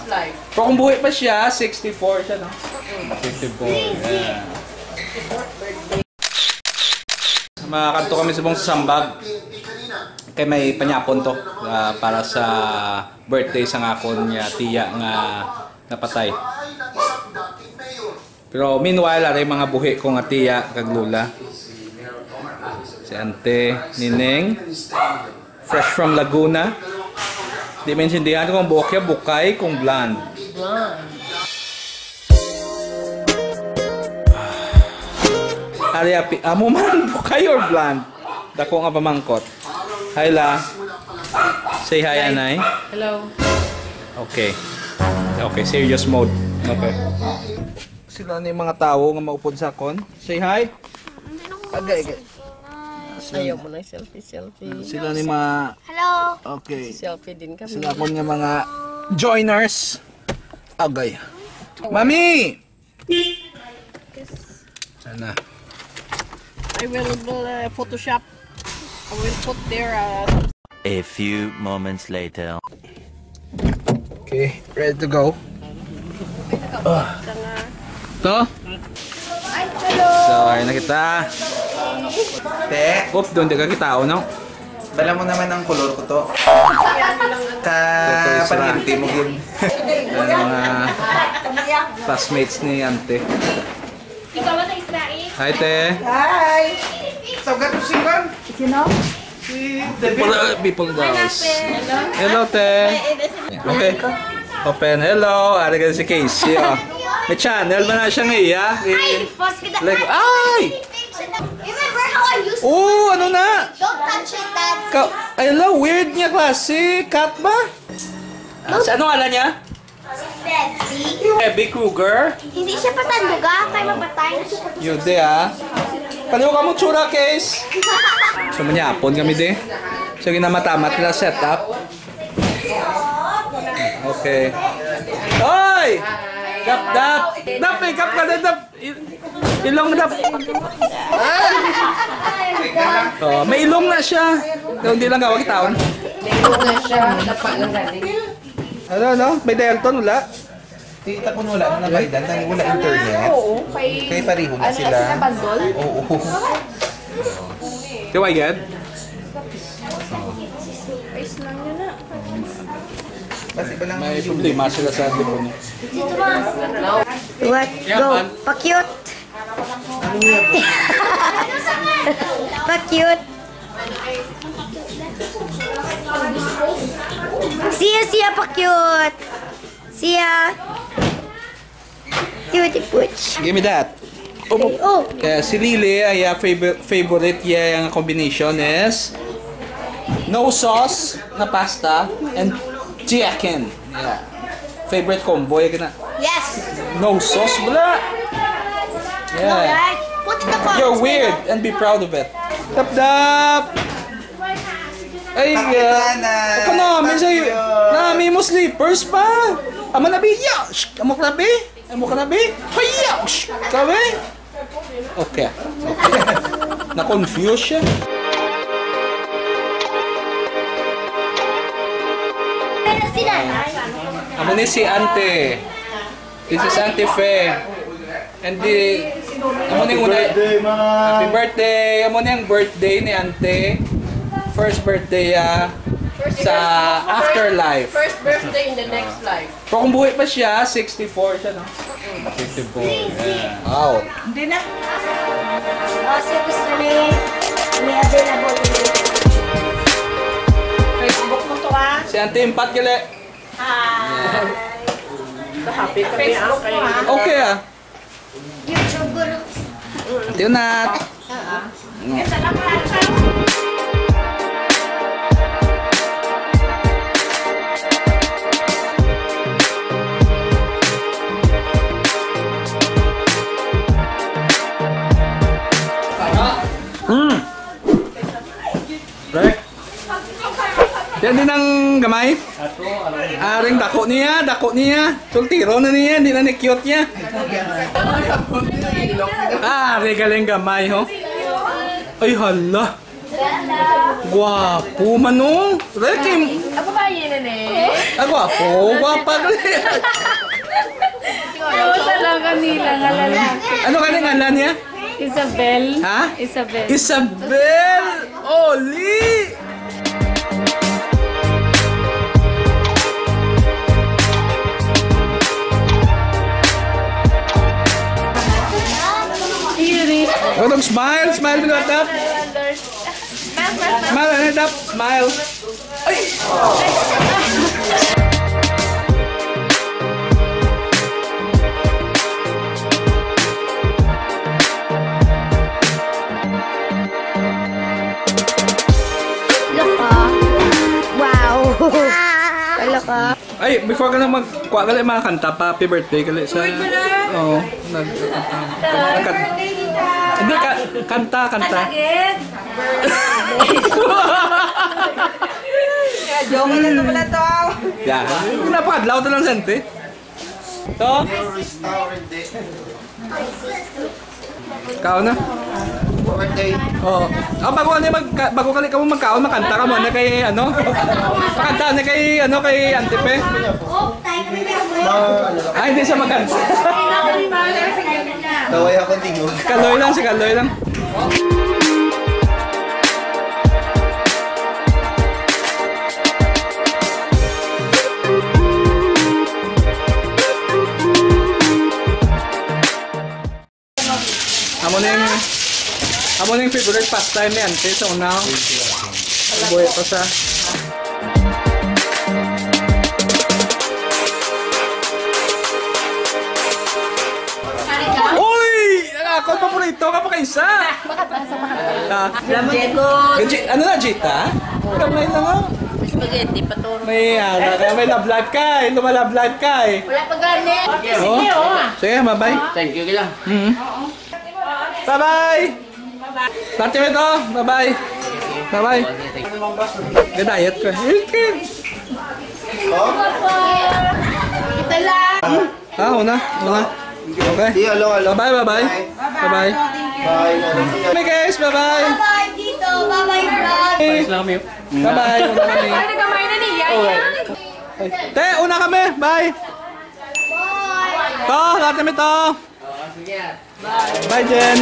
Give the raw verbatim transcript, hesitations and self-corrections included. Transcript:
Pero kung buhi pa siya, sixty-four siya, no? Sixty-four, yeah. Makakanto kami subong sa sambag. Kay may panyapon to, ah, para sa birthday sa akon nga tiya nga napatay. Pero meanwhile, ari mga buhi ko nga tiya kag lola. Si Ante Nineng, fresh from Laguna. Di maintindihan kung buhok niya bukay, kung blonde. Blonde. Ari, api, amo man, bukay or blonde? Dako nga pamangkot. Hi, La. Say hi, Anay. Hello. Okay. Okay, serious mode. Okay. Sila ni mga tawo nga maupod sa akon. Say hi. Agay, agay. Ayaw mo na selfie, selfie. Sila ni mga Hello. Okay. Selfie din kami. Sila akon nga mga joiners. Agay. Mami! Sana. I will, will, uh, Photoshop. I will put there, uh, A few moments later. Okay, ready to go. Ah. To? Ay, hello. So, ay na kita. Te? Oop, doon di ka kita, no? Bala mo naman ang kolor ko to. Ka Tutoy sila. Pariente mo gid. Ang mga classmates ni Ante. Ikaw ang isa eh. Hi, Te. Hi. Tawag ko si Juan. Sino? Si David. People, people girls. Hello, Te. Okay. Open. Hello. Ari ka si Casey, oh. May channel ba na siya nga iya? Ay, pause ko na. Like, ay! Remember how I used to Oh, ano na? Don't touch it, Dad. Ka, ay, hello, weird niya klase. Cat ba? Ah, sa ano ngalan niya? Si Freddy. Freddy Krueger? Hindi siya patanduga, kay mapatay. Yun, di, ah. Kaliw ka mo, tsura, Case. So, manyapon kami, di. So, ginamatamat nila setup. Okay. Oy! Dap, dap! Dap, make up ka na, dap! Il-, ilong na. Oh, may ilong na siya. Pero hindi lang gawag taon. May ilong na siya. Dapa lang galing. Ano, no? May Delton, wala? Kita ko wala na nabaydan, nang wala internet. Oo, kay Kay pareho na ano, sila. Sila bandol? Oo. Di ba yan? Face lang yun na. Kasi ba lang May yung problema sila sa telepono. What? Yeah, Go. Man. Pa-cute. Pa-cute. Siya, siya, pa-cute. Siya. Cute, putch. Give me that. Oh. Oh. Kaya si Lily, ay, ah, favor-, favorite niya yung combination is no sauce na pasta and chicken. Yeah. Favorite combo, yung gina- Yes. No sauce, bala. Yeah. Alright. Put in the comments You're weird below. And be proud of it. Dap, dap. Ay, Bakit ah, na, na, ako na, may sa'yo. Bakit yun? Nami mo slippers pa. Ama na, bi. Yeah. Shh, amo ka na, bi. Amo ka na, bi. Hiya. Shh, ka, bi. Okay. Okay. Na-confuse siya. Pero si nanay. Amo ni si ante. This is Auntie Fe. And the, amo ni una. Birthday, Ma! Happy birthday! Amo ni ang birthday ni Ante. First birthday, ah, First sa birthday. Afterlife. First birthday in the next life. Pero kung buhay pa siya, sixty-four siya, no? Sixty-four, yeah. Wow. Hindi na. Oh, siya gusto ni, may available. Facebook mo to, ah. Si Ante Impat, gali. Hi. Happy kami, Facebook ah, mo, kay ah. Okay, ah. YouTube, guro. Ate Unat. Oo. Mm. Mm. Correct. Yan din ang gamay. Aring dako niya, dako niya. Sultiro na niya, hindi na ni-cute niya. Ah, regaling gamay, ho. Ay, hala. Gwapo man, oh. Rekim. Ang babae na ni. Ah, gwapo. Gwapa gali. Ano sa lang kanila nga lalaki? Ano ka ngalan niya? Isabel. Ha? Isabel. Isabel! Oli! Ano, smile, smile, binuhat na. Smile, ano, dap? Smile. Ay! Look, oh. Wow. Look, oh. Ay, before ka na magkuha ka lang mga kanta pa, happy birthday ka lang sa... Uy, pala. Oo, nag-, nagkanta. Nagkat-, hindi, ka-, kanta, kanta. Asagid. Kaya joke lang naman na to. Yeah. Napakadlaw to lang, Sante. To? Kaon na? Birthday. Oo. Ah, bago ano, mag-, ka-, bago kali ka mo magkaon, makanta ka mo na kay, ano? Makanta na kay, ano, kay Auntie Pe. Ma-, ano lang. Ah, hindi siya magkanta. Kaloy ako, tingog. Kaloy lang, si Kaloy lang. Amo na yung, amo na yung favorite pastime ni Auntie sa una. Buhay pa siya. Uy! Ang akon paborito ka pa kaysa! Ah. Lamon ko. Ano na, Jita? Kamay na nga. Spaghetti, paturo. May, ah, may love life ka eh. Luma-love life ka eh. Wala pa gani. Oh. Sige, oh. Sige, bye-bye. Thank you, kila. Mm. Bye-bye. Dati mo ito. Bye-bye. Bye-bye. Ga-diet ko. Ito lang. Ah, una, una. Okay. Sige, hello, hello. Bye-bye, bye-bye. Bye. Bye-bye. Bye. Bye, guys. Bye-bye. Bye-bye, Tito. Bye-bye, vlog. Bye. Bye-bye. Una kami. Bye-bye. Te, una kami. Bye. Bye. To, lahat kami to. Bye, Jen.